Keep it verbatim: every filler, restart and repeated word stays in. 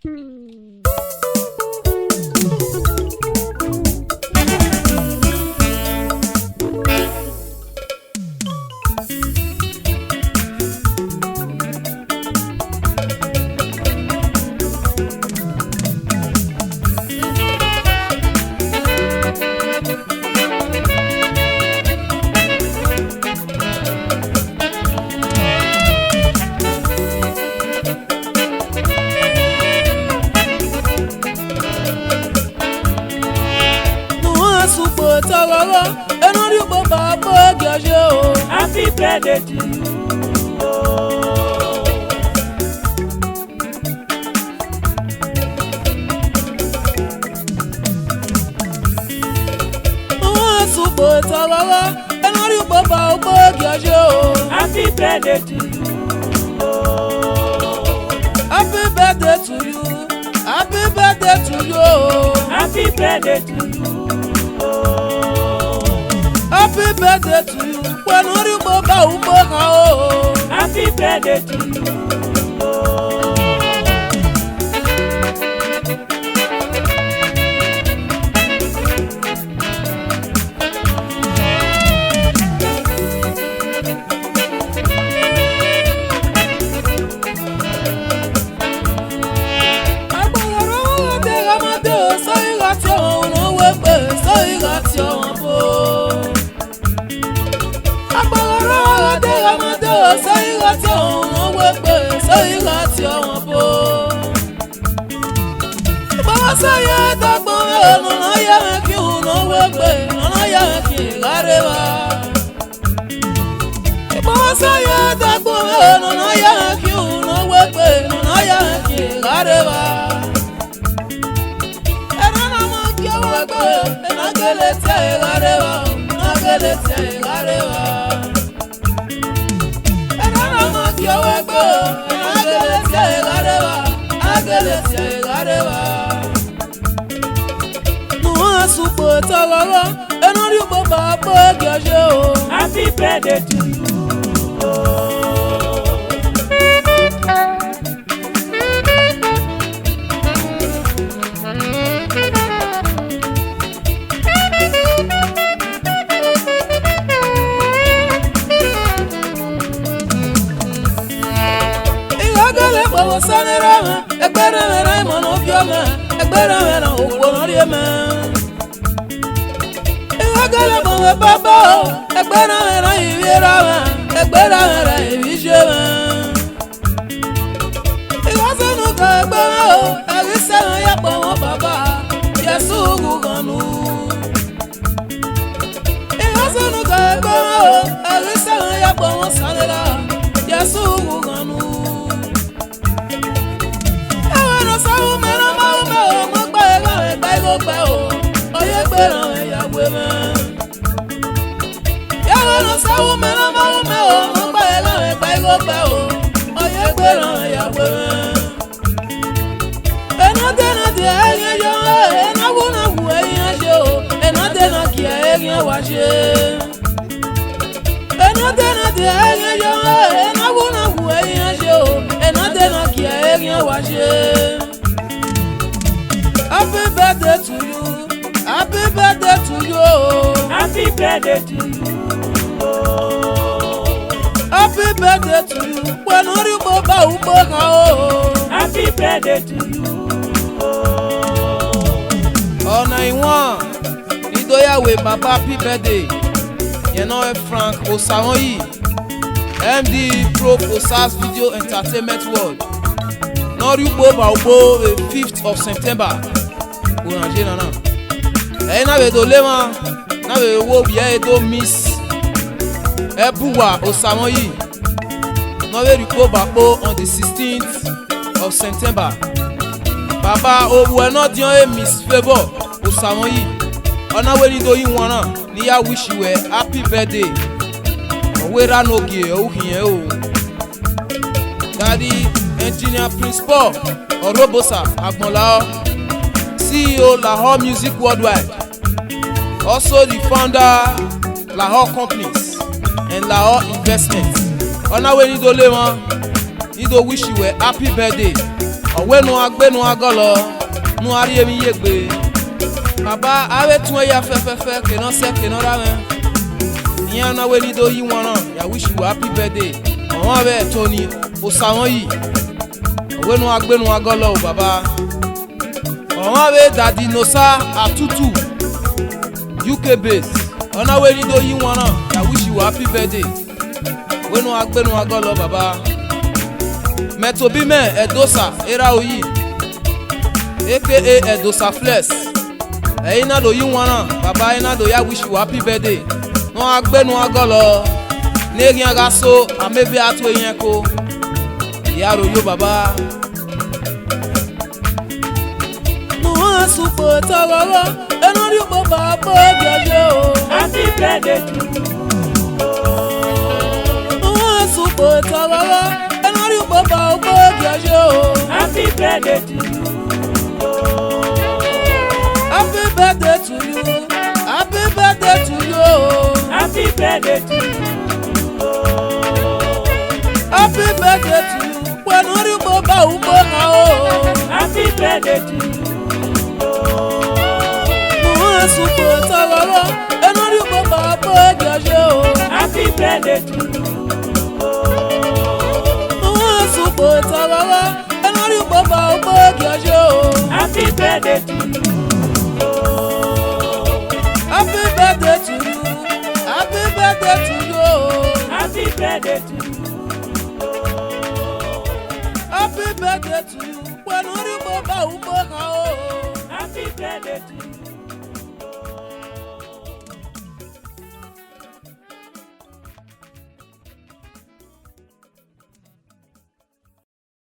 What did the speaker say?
Ne uwẹ sẹ ukpo otọ ghọghọ, ẹ ne ọ rhie ukpo ba ukpo gie ọ ye o. Happy birthday to you. Uwẹ sẹ ukpo otọ ghọghọ, ẹ ne ọ rhie ukpo ba ukpo gie ọ ye o. Happy birthday to you. Happy birthday to you. Happy birthday to you. Happy birthday to you. Happy birthday to you. Wẹ ne ọ rhie ukpo ba ukpo kha o. Happy birthday to you. Agbọn gha rre ọmwa gha dee gha ma dee o, sẹ ọ ghi gha tie ọmwa unu wegbe, sẹ ọ ghi gha tie ọmwa bo. Agbọn gha rre ọmwa gha dee gha ma dee o, sẹ ọ ghi gha tie ọmwa unu wegbe, sẹ ọ ghi gha tie ọmwa bo. Ikpọmọ sẹ ye dagbọn mwẹ o, ne ọ na ya mwẹ khian unu wegbe, ne ọ na ya mwẹ khian gha rre evba. Ikpọmọ sẹ ye dagbọn mwẹ o, ne ọ na ya mwẹ khian unu wegbe, ne ọ na ya mwẹ khian gha rre evba. Erha na ma gie wẹ gbe, ena gele tie ẹre gha rre evba, na gele tie ẹre gha rre evba. Erha na ma gie wẹ gbe, ena gele tie ẹre gha rre evba, a gele tie ẹre gha rre evba. Ne uwẹ sẹ ukpo otọ ghọghọ, ẹ ne ọ rhie ukpo ba ukpo gie ọ ye o. Happy birthday to you. I gha gele kpọvbe Osa ne erha mwẹ, egbe erha mwẹ ra emọ ne ọ viọ mwẹ, egbe erha mwẹ ra okhuo ne ọ rhie mẹ. I gha gele kpọvbe baba o, egbe erha mwẹ ra ivbi erha mwẹ, egbe erha mwẹ ra ivbi iye mwẹ. I gha zẹ unu ghe egbe mwẹ o, ẹ ghi sẹ mwẹ ya kpọvbe baba, Jesu ghu ghan nu. I gha zẹ unu ghe egbe mwẹ o, ẹ ghi sẹ mwẹ ya kpọvbe Osa ne erha, Jesu ghu ghan nu. Ẹmwẹ ne ọ sa ru mẹ ne ọ ma ru mẹ o, ọ ma gba egbe mwẹ gba igho gbe o, ọ ye egbe erha mwẹ ya we mwẹ. Ẹmwẹ ne ọ sa ru mẹ ne ọ ma ru mẹ o, ọ ma gba egbe mwẹ gba igho gbe o, ọ ye egbe erha mwẹ ya we mwẹ. Ena de na dia ẹghian ye ọnrẹn, ena wu na wu ẹghian ye o, ena de na gie ẹghian wa ye. Ena de na dia ẹghian ye ọnrẹn, ena wu na wu ẹghian ye o, ena de na gie ẹghian wa ye. Happy birthday to you. Happy birthday to you. Happy birthday to you. Happy birthday to you. Wẹ ne ọ rhie ukpo ba ukpo kha o. Happy birthday to you. Ọna iwan ni do ya we baba happy birthday. Yẹn nọ Frank Osamwọyi, M D Pro Osas Video Entertainment World. Ne ọ rhie ukpo ba ukpo vbe fifth of September. Uran ye nana. Ẹ i na vbe do le emwa, na vbe wo ovbi ẹre do Miss Ẹbuwa Osamwọyi, ne ọ vbe rhie ukpo ba ukpo on the sixteenth of September. Baba, ovbuẹ ne ọ diọn ẹre Miss Favour Osamwọyi, ọ na wẹ ne I do ye iwanna ne I ya wish wẹ happy birthday. Ọ wẹ erha ne ogie ọ u khiẹn o. Daddy Engineer Prince Paul Ọrhobosa Agbọnlahọ, C E O Lahore Music Worldwide, also the founder Lahore Companies and Lahore Investments. Ọ na wẹ ne I do le emwa, ne I do wish wẹ happy birthday. Ọ wẹ ne uan gbe ne uan gọlọ, ne uan rhie emwi ye egbe. Baba, avbe etuẹn hia fẹfẹfẹ, ke ne ọ sẹ, ke ne ọ rre mwẹ. Iran na wẹ ne I do ye iwanna, ya wish you happy birthday. Ọmwa vbe Tony Osamwọyi, ọ wẹ ne uan gbe ne uan gọlọ o, Baba. Ọmwa vbe Daddy Nosa Atutu, U K base, ọ na wẹ ne I do ye iwanna, ya wish you happy birthday. Wẹ ne uan gbe ne uan gọlọ, Baba. Mẹ tobọ imẹ Ẹdosa Erhaoyi, aka Ẹdosa Flex, ẹre I na do ye iwanna, Baba, I na do ya wish you happy birthday. Ne uan gbe ne uan gọlọ, ne eghian gha so, a mẹ ebe a tue yẹn ko. I ya ro yo, Baba. Muhan sukpo otọ ghọghọ, eno rhie ukpo ba ukpo gie ọ ye o. Happy birthday to you. Muhan sukpo otọ ghọghọ, eno rhie ukpo ba ukpo gie ọ ye o. Happy birthday to you. Happy birthday to you. Happy birthday to you. Happy birthday to you. Happy birthday to you. Wẹ ne u rhie ukpo ba ukpo kha o. Happy birthday to you. Muhan sukpo otọ ghọghọ, eno rhie ukpo ba ukpo gie ọ ye o. Happy birthday to you. Muhan sukpo otọ ghọghọ, eno rhie ukpo ba ukpo gie ọ ye o. Happy birthday to you. Happy birthday to you. Happy birthday to you. Happy birthday to you. Happy birthday to you. Wẹ ne u rhie ukpo ba ukpo kha o. Happy birthday to you.